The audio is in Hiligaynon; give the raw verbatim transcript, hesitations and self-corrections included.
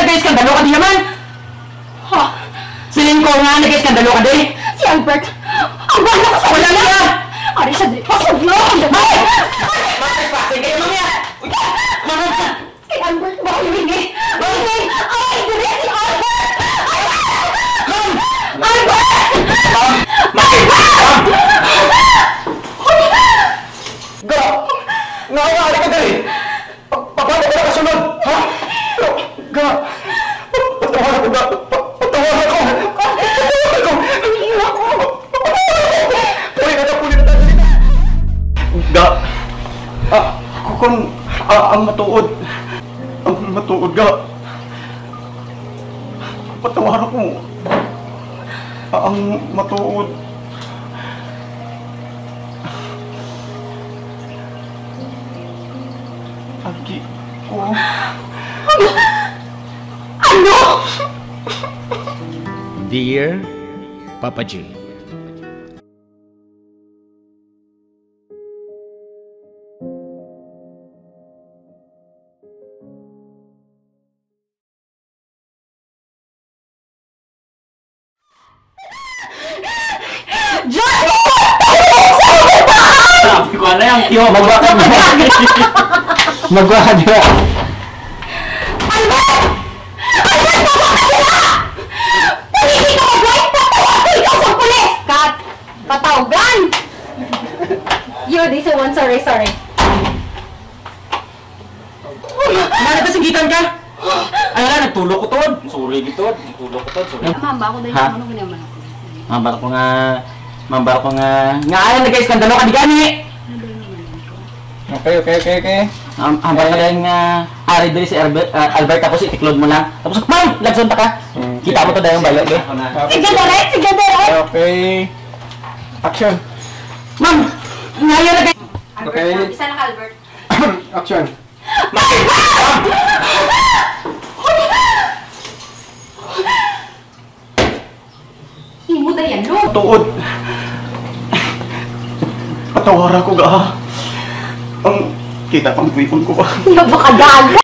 Iskandalo ka di naman! Ha? Siling ko nga, nag-iskandalo ka di? Si Albert! Ang bala ko sa Wala niya! Ari siya, dali. Pasok na ako, dali. Ay! Ma'am, trespassing kayo, ma'am, yan! Uy, ma'am, ma'am, ma'am. Kay Albert ba kayo ini? Ini! Ay, dali si Albert! Ay! Ma'am! Albert! Ma'am! Ma'am! Ma'am! Ga! Nga, nga, ano ka dali? Pa-, pa-, paano ka nakasunod? Ha? Pero, ga, pa-, patawaran ko, ga. Pa-, patawaran ko. Patawaran ko. Patawaran ko. Puli na ta, puli na ta, dali na. Ga, ah, kukon, ah, ang matuod. Ang matuod, ga. Patawaran ko. Ah, ang matuod. Agi ko. Ano? Dear Papa G. Diyos ko! Tulong sa mga tao! Sabi ko, ano yung tiyo? Magwa-, magwa ka dira. Albert! Albert, magwa ka dira! Pwede ka mag-live? Patawag ko ikaw sa pulis! Cut! Patawgan! Yo, this one, sorry, sorry. Uy, mana ka singgitan ka? Ay, wala, nagtulog ko, Tod. Sorry, gitod. Nagtulog ko, Tod. Sorry. Ma'am, ba ako dahil Ha? Ano ginawa ko? Ma'am, ba ako nga, ma'am, ba ako nga, nga, ay, nagka-iskandalo ka, di gani? Okay, okay, okay, okay. Ma'am, ma'am, ba ako dahil nga, ari diri si Albert, ah, Albert, tapos itiklod mo lang. Tapos, ma'am, lagson ta ka. Hmm, Kita mo to dahil yung bayo, eh. Sige, direct, sige, direct. Okay. Action. Ma'am, ngayon na kayo. Okay. Isa na ka, Albert. Action. Imo da yan, no? Tuod. Patawara ko ga. Ang kita pang kuipon ko ba? Napakadaga!